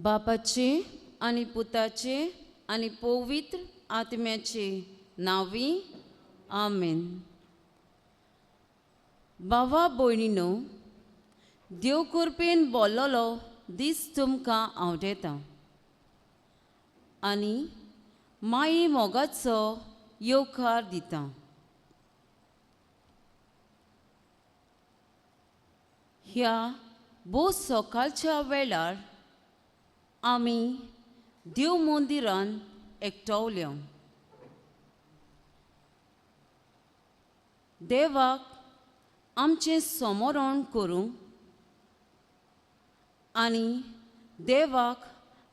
बापाचे आनी पुताचे आनी पवित्र आत्म्याचे नांवी आमेन. बाबा भयणीनो, देव कृपेन बोल्लोलो दीस तुमकां आवडेता आनी माई मोगाचो येवकार दिता. ह्या भोव सकाळच्या वेळार आमी देव मंदिरान एकटवल्या. देवाक आमचें समरण करूंक आनी देवाक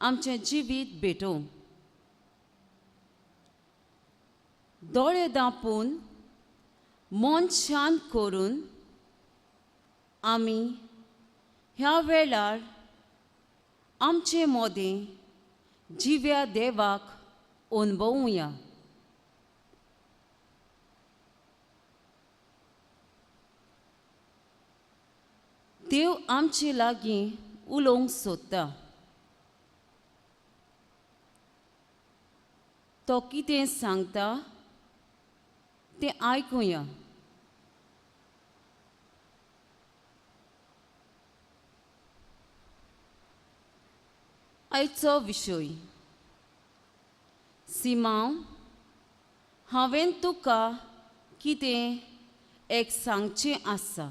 आमचें जिवीत भेटोवंक दोळे दांपून मन शांत करून आमी ह्या वेळार आमचे मोदें जिव्या देवाक अणभवुया. देव आमचे लागीं उलोवंक सोदता. तो कितें सांगता तें आयकुया. आयचो विशय सिमांव, हांवें तुका कितें एक सांगचें आसा.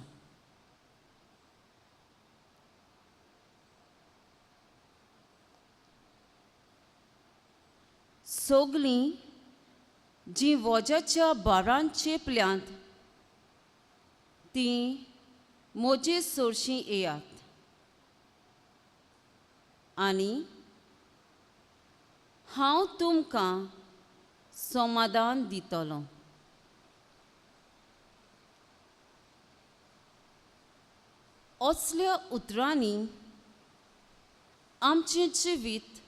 सगळीं जीं वोज्याच्या बारान चेपल्यांत तीं म्हजे सरशीं येयात आनी हांव तुमकां समाधान दितलो. असल्या उतरांनी आमचें जिवीत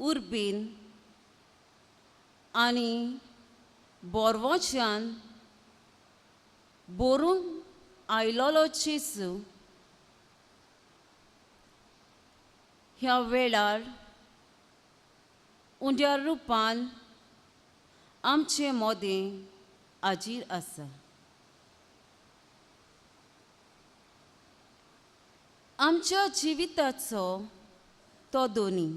उर्बेन आनी बोरवोच्यान बोरून आयलोलो जेजू ह्या वेळार उंड्या रुपान आमचे मोदें हाजीर आसा. आमच्या जिविताचो तो दोनी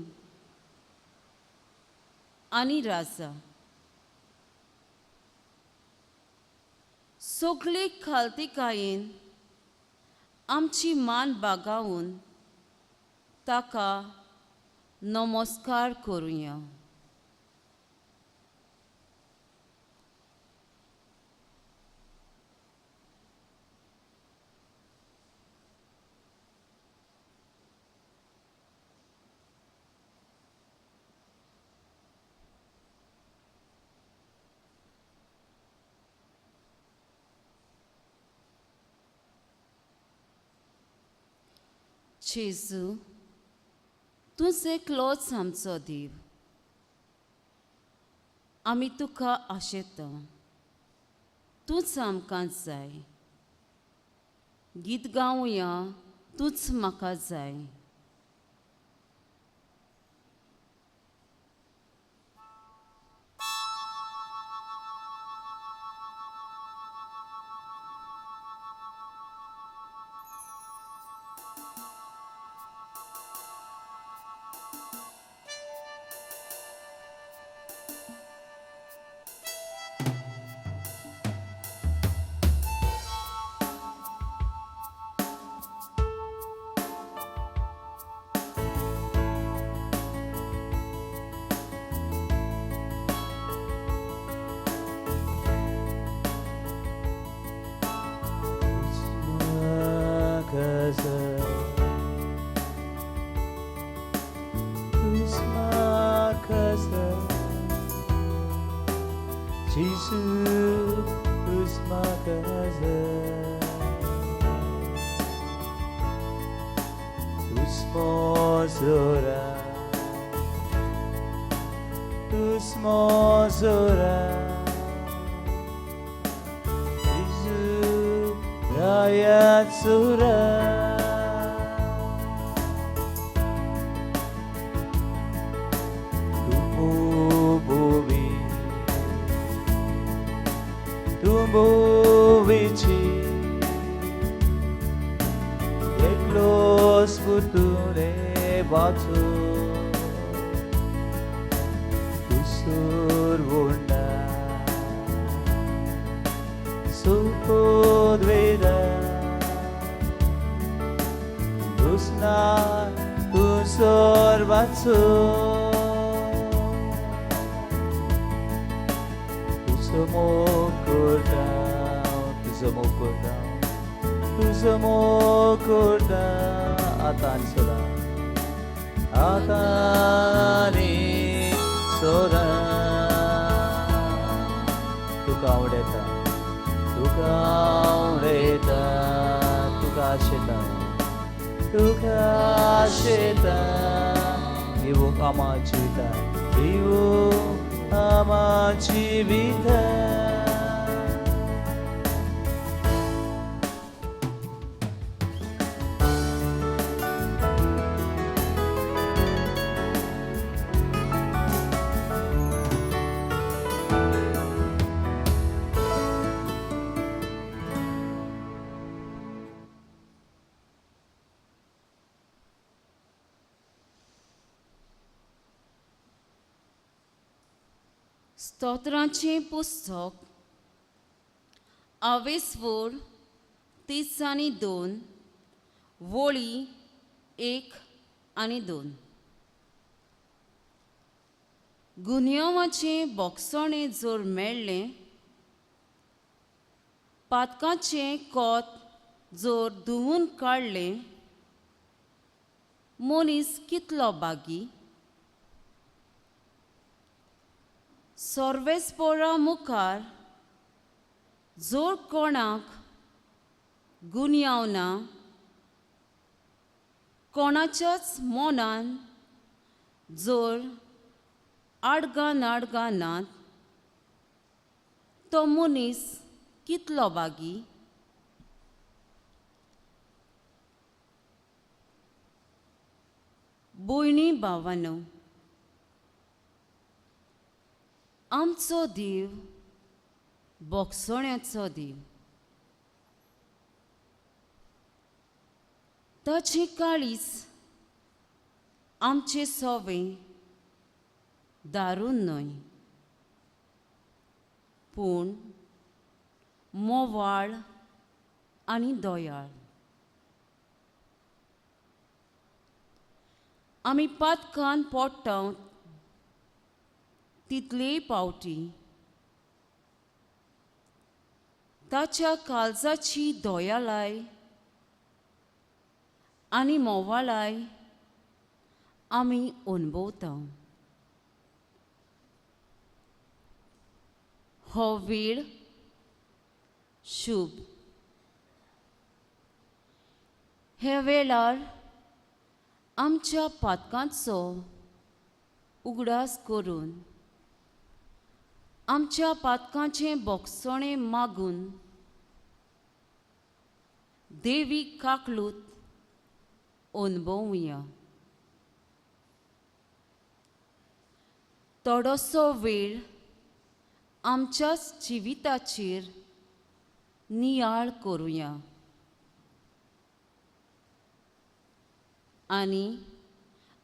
आनी राजा. सगळे खालतिकायेन आमची मान बागावून ताका नमस्कार करुया. जेजू, तूंच एकलोच आमचो देव. आमी तुका आशेता, तूंच आमकां जाय. गीत गावया, तूंच म्हाका जाय. Raya Tsura. तुने वाचो कुसूर वोंडा सुपोद वेदा दुसना तुसोर वाचो तुजो मोग करता तुजो मोग करता तुजो मोग करता आतां आनी सदां आतां आनी सदां तुका आवडटा तुका आवडटा तुका आशेता तुका आशेता दिवूंक आमा जिविता दिवूंक आमा जिविता. स्तोत्रांचें पुस्तक आवेसवोर 30 आनी 2 वळी 1 आनी 2. गुन्यांवाचें बोगसणें जर मेळ्ळें पातकाचें कोत जर धुवून काडलें मनीस कितलो बागी. सर्वेस्पोरा मुखार जर कोणाक गुन्यांव ना कोणाच्याच मनान जर आडगां नाडगां नात तो मनीस कितलो बागी. भयणी भावानो, आमचो देव बोगसण्याचो देव. ताची काळीज आमचे सोवे दारून न्हय पूण मोवाळ आनी दयाळ. आमी पातकान पोडटा तितलेय पावटी ताच्या काळजाची दयालाय आनी मोवाळाय आमी अणभवता. हो वेळ शुभ. हे वेळार आमच्या पातकांचो उगडास करून आमच्या पातकांचें बोगसणें मागून देवी काकलूत अणभवया. थोडोसो वेळ आमच्याच जिविताचेर नियाळ करुया आनी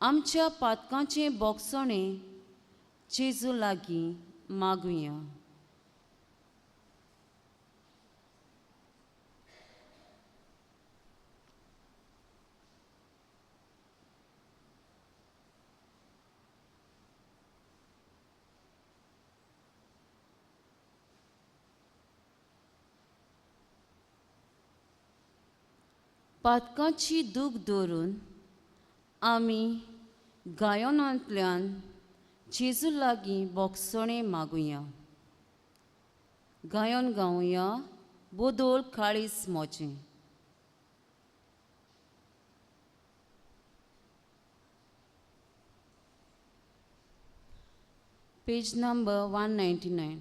आमच्या पातकांचें बोगसणें जेजू लागीं मागुया. पातकांची दूख धरून आमी गायनांतल्यान जेजू लागीं बोगसणें मागुया. गायन गावया बोदोल काळीज मोजें. Page number 199.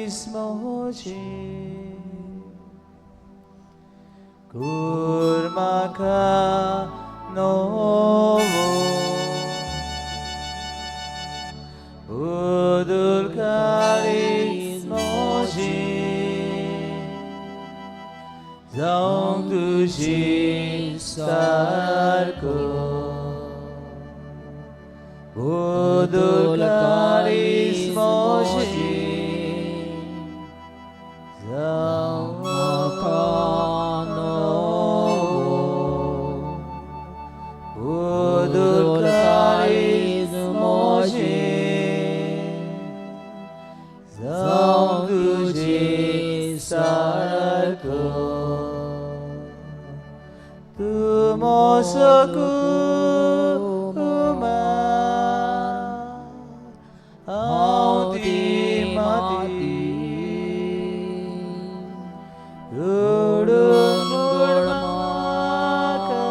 मोजी कुर्माका novo budul kalis moji जावंक तुजी सारको budul kalis moji जावंक novo budul kalis moji जावंक तुजी सारको तूं म्हजो कुमार हांव ती माती उडून गोड म्हाका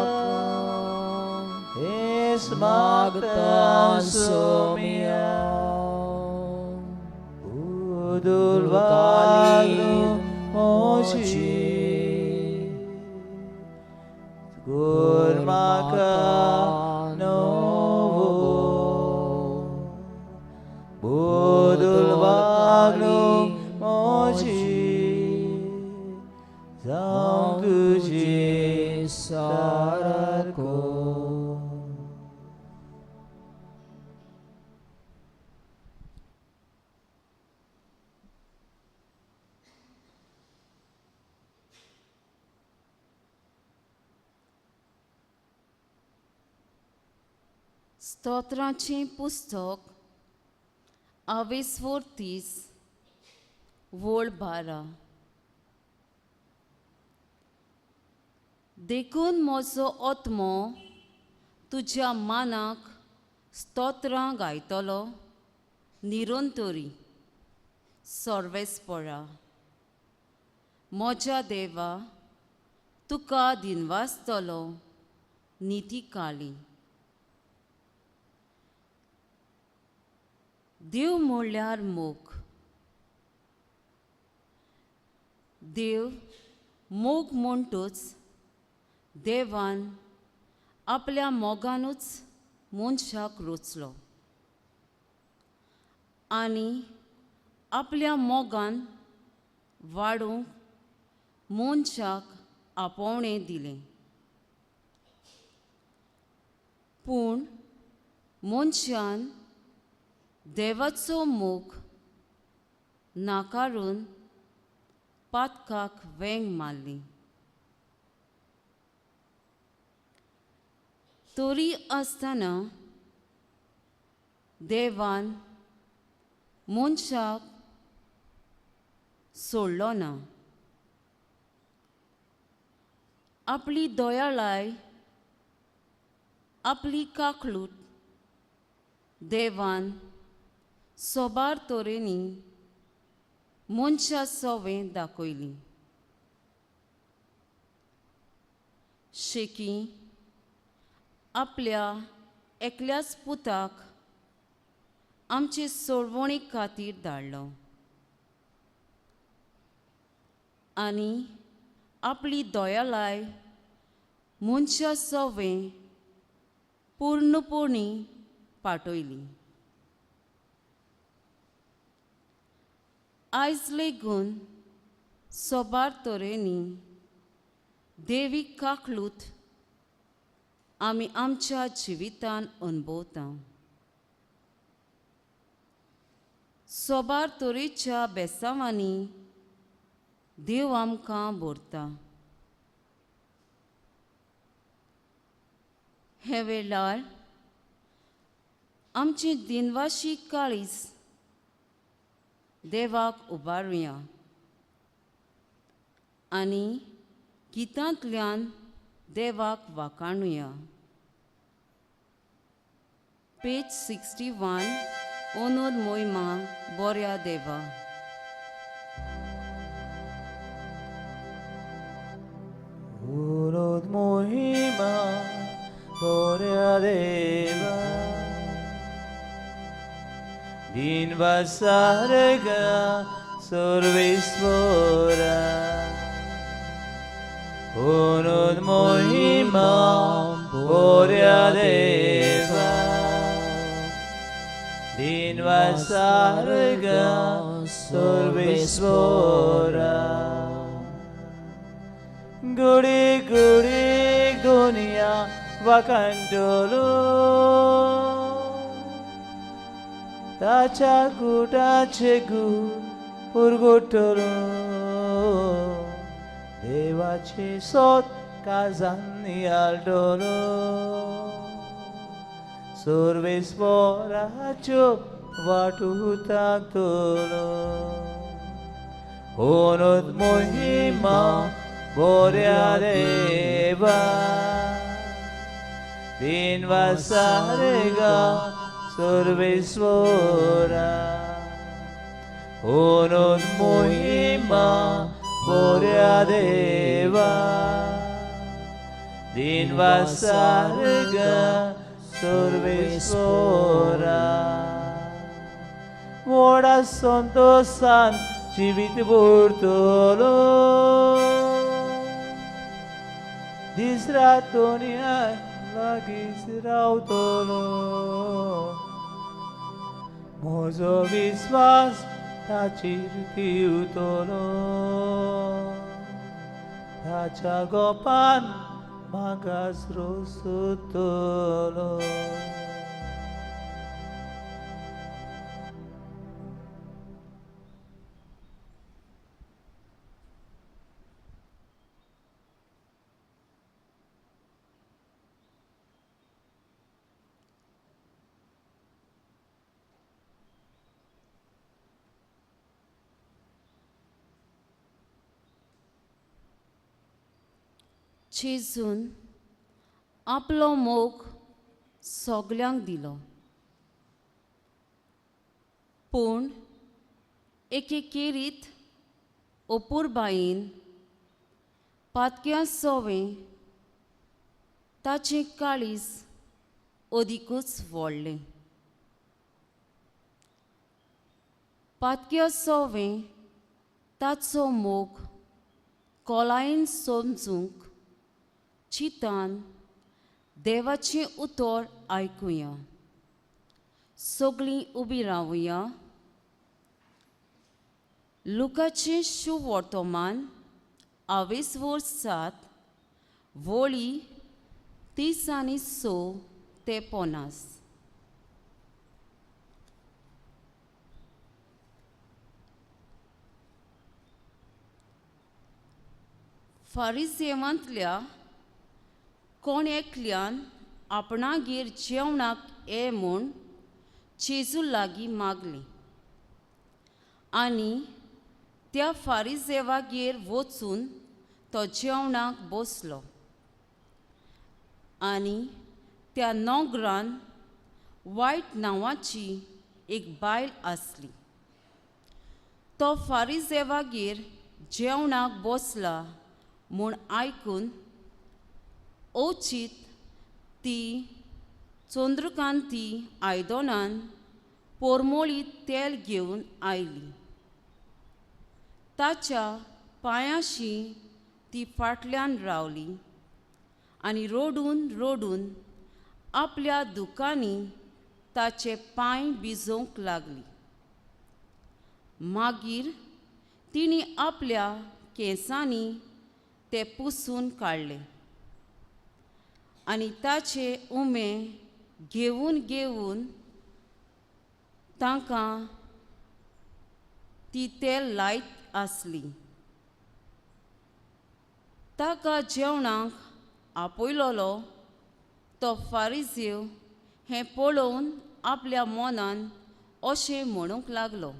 हेच मागता सोमिया budul वागणूक मोजी कर म्हाका नवो budul वागणूक मोजी जावंक तुजी सारको. स्तोत्राचें पुस्तक आवेसवोर 30 वोळ 12. देखून म्हजो आत्मो तुज्या मानाक स्तोत्रां गायतलो निरंतरी सर्वेस्परा. म्हज्या देवा तुका दिनवासतलो नितीकाली. देव म्हणल्यार मोग. देव मोग म्हणटूच देवान आपल्या मोगानूच मनशाक रचलो आनी आपल्या मोगान वाडूंक मनशाक आपोवणें दिलें. पूण मनशान देवाचो मोग नाकारून पातकाक वेंग मारली. तरी आसतना देवान मनशाक सोडलो ना. आपली दयाळाय आपली काकलूट देवान सोबार तरेनी मनशा सवें दाखयली. शेकी आपल्या एकल्याच पुताक आमचे सोडवणे खातीर धाडलो आनी आपली दयाळाय मनशा सवें पूर्णपणी पाठयली. आयज लेगून सोबार तरेनी देवी काकलूत आमी आमच्या जिवितान अनुभवता. सोबार तरेच्या बेसांवांनी देव आमकां भरता. हे वेळार आमची दिनवाशी काळीज देवाक उबारुया आनी गितांतल्यान देवाक वाखाणुया. पेज 61 ओनोद मोहिमा बोऱ्या देवा. उनोद मोहिमा बोऱ्या देवा दिन वासारगा सर्वेस्वरा म्हणून महिमा बऱ्या देवा दिनवा सारगा सर्वेस्वरा गुडी गुडी दुनिया वाकांटलो ताच्या कुटाचे गूर पुरगोटलो देवाचे सोत काजांनी आलटलो सर्वेस्वराच्यो वाटू तांतलो म्हणून महिमा बऱ्या देवा दिनवा सारगा सर्वेस्वरा म्हणून महिमा बऱ्या देवा दिनवा सारगा सर्वेस्वरा व्हडा संतोशान जिवीत उरतलो दीस रात दुनिया लागींच रावतलो म्हजो विस्वास ताचेर दिवतलो ताच्या गोपान म्हाका स्रोसतलो. जेजून आपलो मोग सगल्यांक दिलो, पूण एके केरीत अपुरबायेन पातक्या सोवें ताचें काळीज अदिकूच व्हडलें. पातक्या सोवें ताचो मोग खोलायेन समजूंक चिंतान देवाचें उतर आयकुया. सगळीं उबी रावया. लुकाचें शुवर्तमान आवेसवर 7 वळी 30 आनी 6 ते 50. फारिजेवांतल्या कोण एकल्यान आपणागेर जेवणाक ये म्हूण जेजू लागीं मागलें आनी त्या फारिजेवागेर वचून तो जेवणाक बसलो आनी त्या नोगरान वायट नांवाची एक बायल आसली. तो फारिजेवागेर जेवणाक बसला म्हूण आयकून अवचीत ती चंद्रकांती आयदनान पोरमोळी तेल घेवन आयली. ताच्या पांयाशी ती फाटल्यान रावली आनी रडून रडून आपल्या दुकांनी ताचे पांय भिजोवंक लागली. मागीर तिणें आपल्या केंसांनी ते पुसून काडले आनी ताचे उमे घेवन घेवन तांकां ती तेल लायत आसली. ताका जेवणाक आपयलोलो तो फारिजीव हें पळोवन आपल्या मनान अशें म्हणूंक लागलो,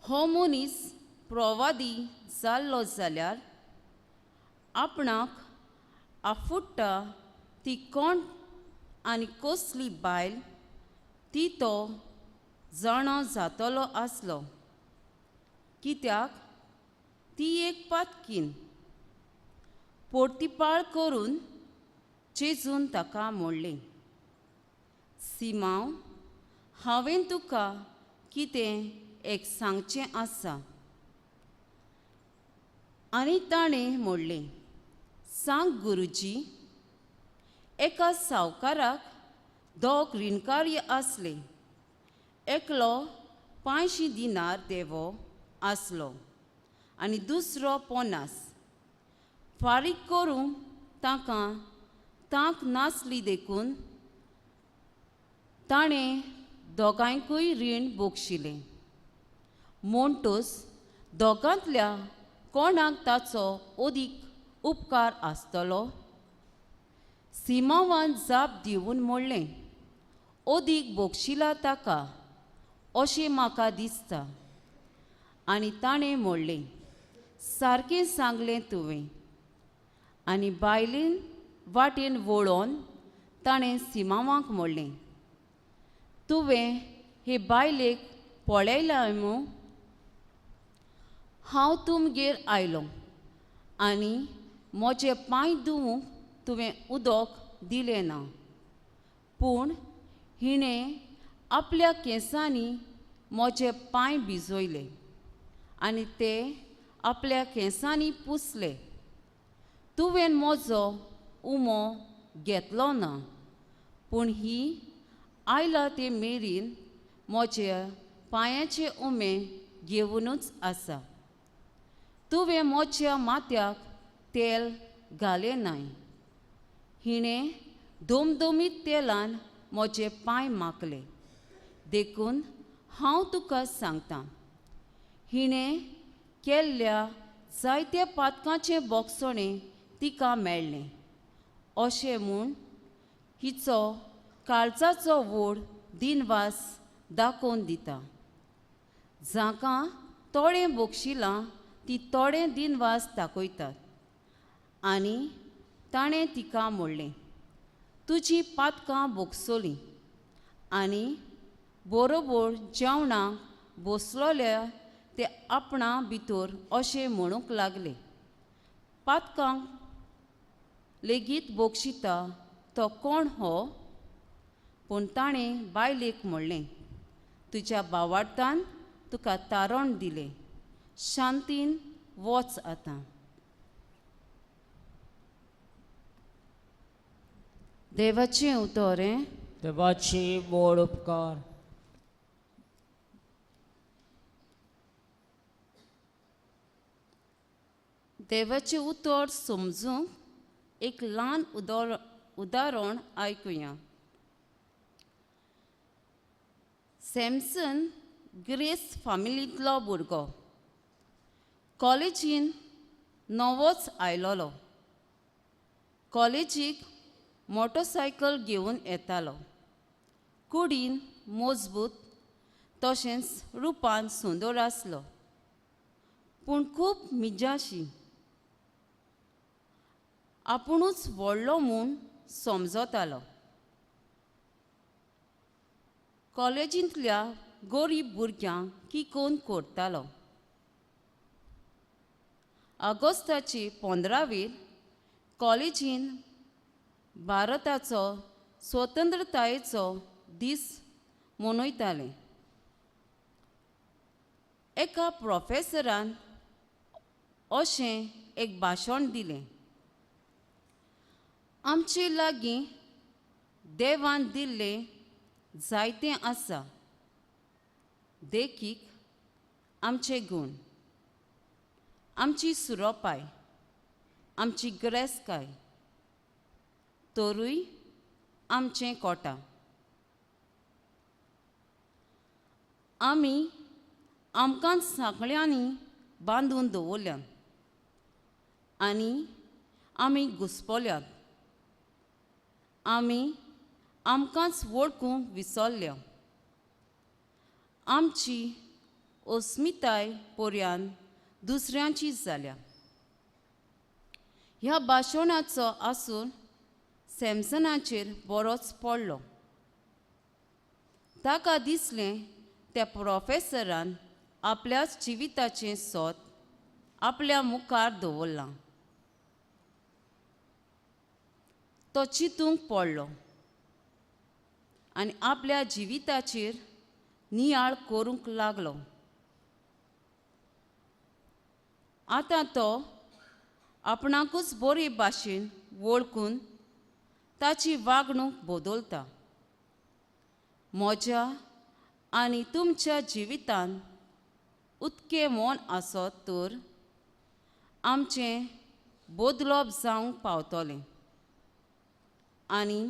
हो मनीस प्रवादी जाल्लो जाल्यार आपणाक आफुडटा ती कोण आनी कसली बायल ती तो जाणा जातलो आसलो, कित्याक ती एक पातकीन. पोर्तिपाळ करून जेजून ताका म्हणलें, सिमांव, हांवें तुका कितें एक सांगचें आसा. आनी ताणें म्हणलें, सांग गुरुजी. एका सावकाराक दोग रिणकार्य आसले. एकलो 500 दिनार देवो आसलो आनी दुसरो 50. फारीक करूंक तांकां तांक नासली देखून ताणें दोगांयकूय रीण बक्षिलें. म्हणटूच दोगांतल्या कोणाक ताचो अदीक उपकार आसतलो? सिमांवान जाप दिवन म्हणलें, अदीक बक्षिला ताका अशें म्हाका दिसता. आनी ताणें म्हणलें, सारकें सांगलें तुवें. आनी बायलेन वाटेन वळोन ताणें सिमांवाक म्हणलें, तुवें हे बायलेक पळयलां मू? हांव तुमगेर आयलो आनी म्हजे पांय धुवूंक तुवें उदक दिलें ना, पूण हिणें आपल्या केंसांनी म्हजे पांय भिजयले आनी ते आपल्या केंसांनी पुसले. तुवें म्हजो उमो घेतलो ना, पूण ही आयला ते मेरेन म्हज्या पांयाचे उमे घेवनूच आसा. तुवें म्हज्या माथ्याक तेल घालें नाय, हिणें दमदमीत तेलान म्हजे पांय माखले. देखून हांव तुका सांगता, हिणें केल्ल्या जायत्या पातकांचें बोगसणें तिका मेळ्ळें. अशें म्हूण हिचो काळजाचो व्हड दिनवास दाखोवन दिता. जांकां थोडें बक्षिलां ती थोडें दिनवास दाखयतात. आनी ताणें तिका म्हणलें, तुजी पातकां बोगसलीं. आनी बरोबर जेवणाक बसलोल्या ते आपणा भितर अशें म्हणूंक लागले, पातकांक लेगीत बक्षिता तो कोण हो? पूण ताणें बायलेक म्हणलें, तुज्या भावार्थान तुका तारण दिलें, शांतीन वच आतां. देवाचें उतर. देवाची व्हड उपकार. देवाचें उतर समजूंक एक ल्हान उदाहरण आयकुया. सॅमसन ग्रेस फामिलींतलो भुरगो, कॉलेजीन नवोच आयलोलो. कॉलेजीक मोटरसायकल घेवन येतालो. कुडीन मजबूत तशेंच रुपान सुंदर आसलो, पूण खूब मिजाशी. आपुणूच व्हडलो म्हूण समजतालो. कॉलेजींतल्या गरीब भुरग्यांक किकोन करतालो. ऑगस्टाचे 15वेर कॉलेजीन भारताचो स्वतंत्रतायेचो दीस मनयताले. एका प्रोफेसरान अशें एक भाशण दिलें, आमचे लागीं देवान दिल्लें जायतें आसा, देखीक आमचे गूण, आमची सुरोपाय, आमची गिरेस्तकाय, तरूय आमचें कोटा. आमी आमकां सगळ्यांनी बांदून दवरल्यात आनी आमी घुसपल्यात. आमी आमकांच वळखूंक विसरल्या. आमची अस्मिताय पर्यान दुसऱ्यांची जाल्या. ह्या भाशणाचो आसून सॅमसनाचेर बरोच पडलो. ताका दिसलें त्या प्रोफेसरान आपल्याच जिविताचें सोद आपल्या मुखार दवरलां. तो चिंतूंक पडलो आनी आपल्या जिविताचेर नियाळ करूंक लागलो. आतां तो आपणाकूच बरे भाशेन वळखून ताची वागणूक बदलता. म्हज्या आनी तुमच्या जिवितान उदकें मन आसत तर आमचें बदलप जावंक पावतलें आनी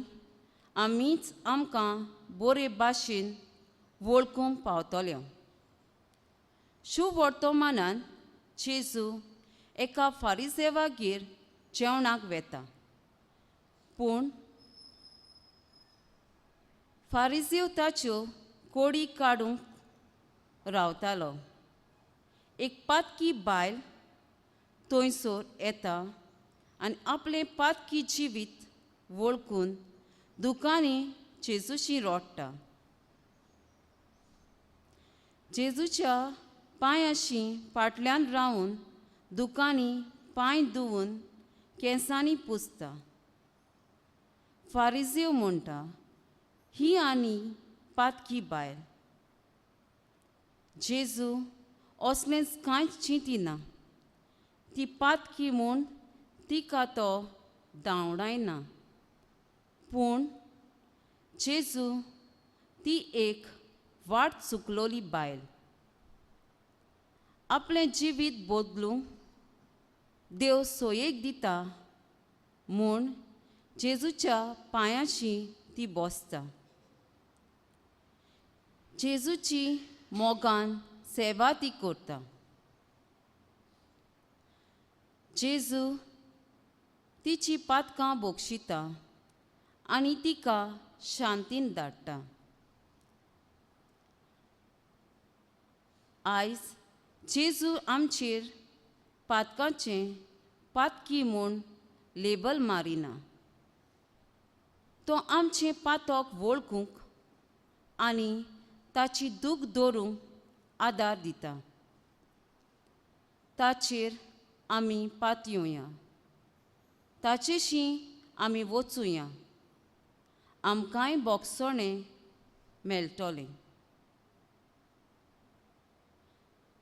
आमीच आमकां बरे भाशेन वळखूंक पावतले. शुवर्तमानान जेजू एका फारिजेवागेर जेवणाक वेता, पूण फारिजीव ताच्यो कोडी काडूंक रावतालो. एक पातकी बायल थंयसर येता आनी आपलें पातकी जिवीत वळखून दुकांनी जेजूशी रडटा. जेजूच्या पांयाशी फाटल्यान रावन दुकांनी पांय धुवून केंसांनी पुसता. फारिजीव म्हणटा, ही आनी पातकी बायल. जेजू असलेंच कांयच चिंतिना. ती पातकी म्हूण तिका तो धांवडायना, पूण जेजू ती एक वाट चुकलोली बायल. आपलें जिवीत बदलूंक देव सोयेक दिता म्हूण जेजूच्या पांयाशी ती बसता. जेजूची मोगान सेवा ती करता. जेजू तिची पातकां बक्षिता आनी तिका शांतीन धाडटा. आयज जेजू आमचेर पातकाचें पातकी म्हूण लेबल मारिना. तो आमचें पातक वळखूंक आनी ताची दूख दवरूंक आदार दिता. ताचेर आमी पातयेवया, ताचेशी आमी वचुया, आमकांय बोगसणें मेळटलें.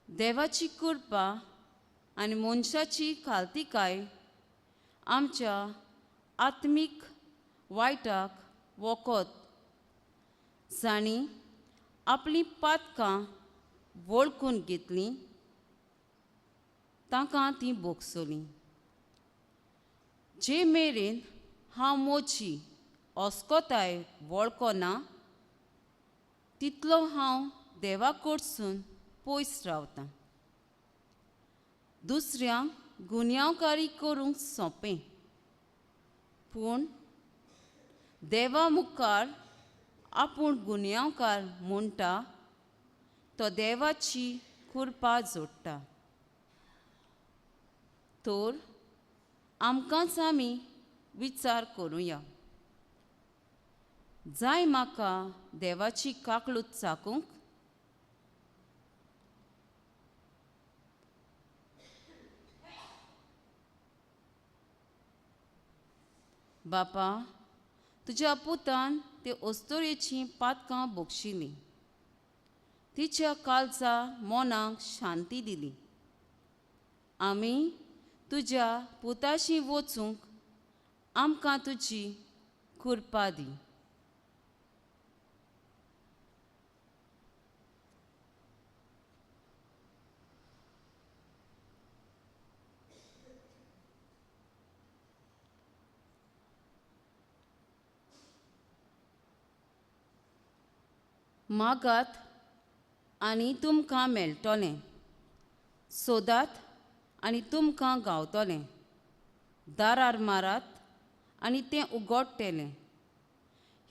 देवाची कृपा आनी मनशाची खालतीकाय आमच्या आत्मीक वायटाक वखद जांणी आपलीं पातकां वळखून घेतलीं तांकां तीं भोगसलीं. जे मेरेन हांव म्हजी अस्कताय वळखना तितलो हांव देवा कडसून पयस रावतां. दुसऱ्यांक गुन्यांवकारी करूंक सोंपें, पूण देवा मुखार आपूण गुन्यांवकार म्हणटा तो देवाची कृपा जोडटा. तर आमकांच आमी विचार करुया. जाय म्हाका देवाची काकलूत चाकूंक? बापा, तुज्या पुतान ते अस्तोरेचीं पातकां बक्षिलीं, तिच्या काळजा मनाक शांती दिली. आमी तुज्या पुताशी वचूंक आमकां तुजी कृपा दी. मागात आनी तुमकां मेळटलें, सोदात आनी तुमकां गावतलें, दारार मारात आनी तें उगडटलें.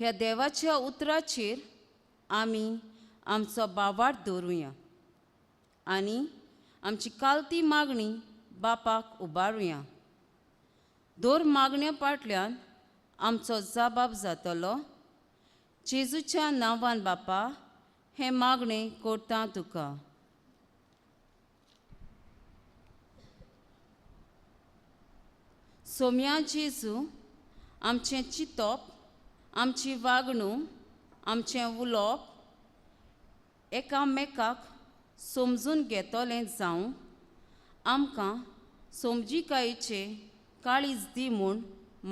ह्या देवाच्या उतराचेर आमी आमचो बावाट दवरुया आनी आमची कालती मागणी बापाक उबारुया. दर मागण्या फाटल्यान आमचो जबाब जातलो. जेजूच्या नांवान बापा हें मागणें करता तुका. सोम्या जेजू, आमचें चिंतप, आमची वागणूक, आमचें उलोवप एकामेकाक समजून घेतलें जावं आमकां समजिकायेचें काळीज दी म्हूण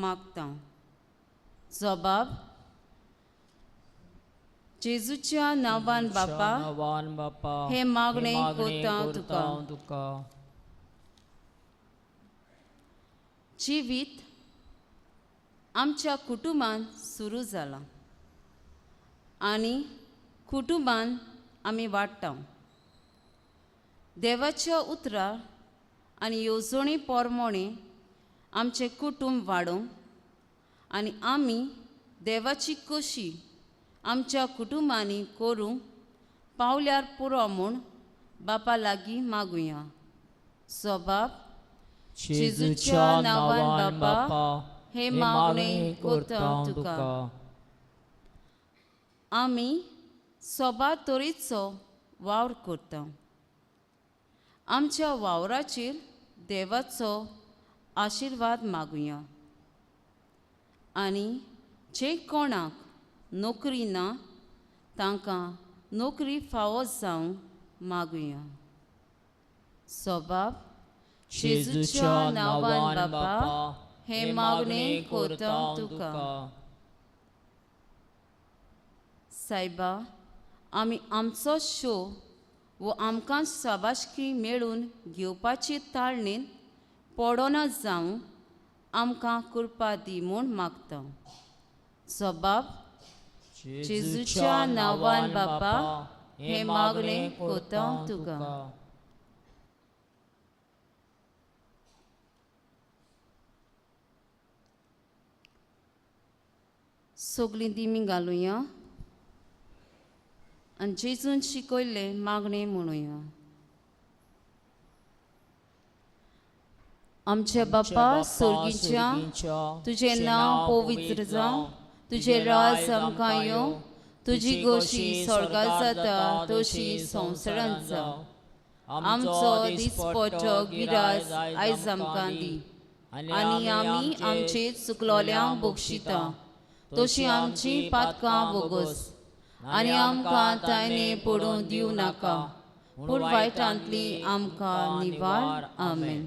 मागता. जबाब जेजूच्या नांवान बापा नांवान बापा हे मागणें करता तुका. तुका. जिवीत आमच्या कुटुंबान सुरू जालां आनी कुटुंबान आमी वाडटा. देवाच्या उतरां आनी येवजणे पोरमोणे आमचें कुटुंब वाडोवंक आनी आमी देवाची कशी आमच्या कुटुंबांनी करूंक पावल्यार पुरो म्हूण बापा लागीं मागुया. स्वबाब जेजूच्या नांवान बापा हे मागणें करता तुका. आमी सोबा तरेचो वावर करता. आमच्या वावराचेर देवाचो आशिर्वाद मागुया आनी जे कोणाक नोकरी ना तांकां नोकरी फावो जावंक मागुया. स्वबाब जेजूच्या नांवान बापा हे मागणें करता तुका. सायबा आमी आमचो शो वो आमकां शाबासकी मेळून घेवपाचे ताळणेन पडना जावं आमकां कृपा दी म्हूण मागता. स्वबाब जेजूच्या नांवान बापा हे मागणें करता तुका. सगळीं दिमी घालुया आनी जेजून शिकयल्लें मागणें म्हणुया. आमच्या बापा सर्गीच्या तुजें नांव पवित्र जावं, तुजें राज आमकां येवं, तुजी गोशी स्वर्गात जाता तशी संवसारांत जावं. आमचो दिसपट्टो गिरास आयज आमकां दी आनी आमी आमचे चुकलोल्यांक बक्षिता तशी आमची पातकां बोगस आनी आमकां तायने पडूं दिवं नाका, पूण वायटांतली आमकां निवार. आमेन.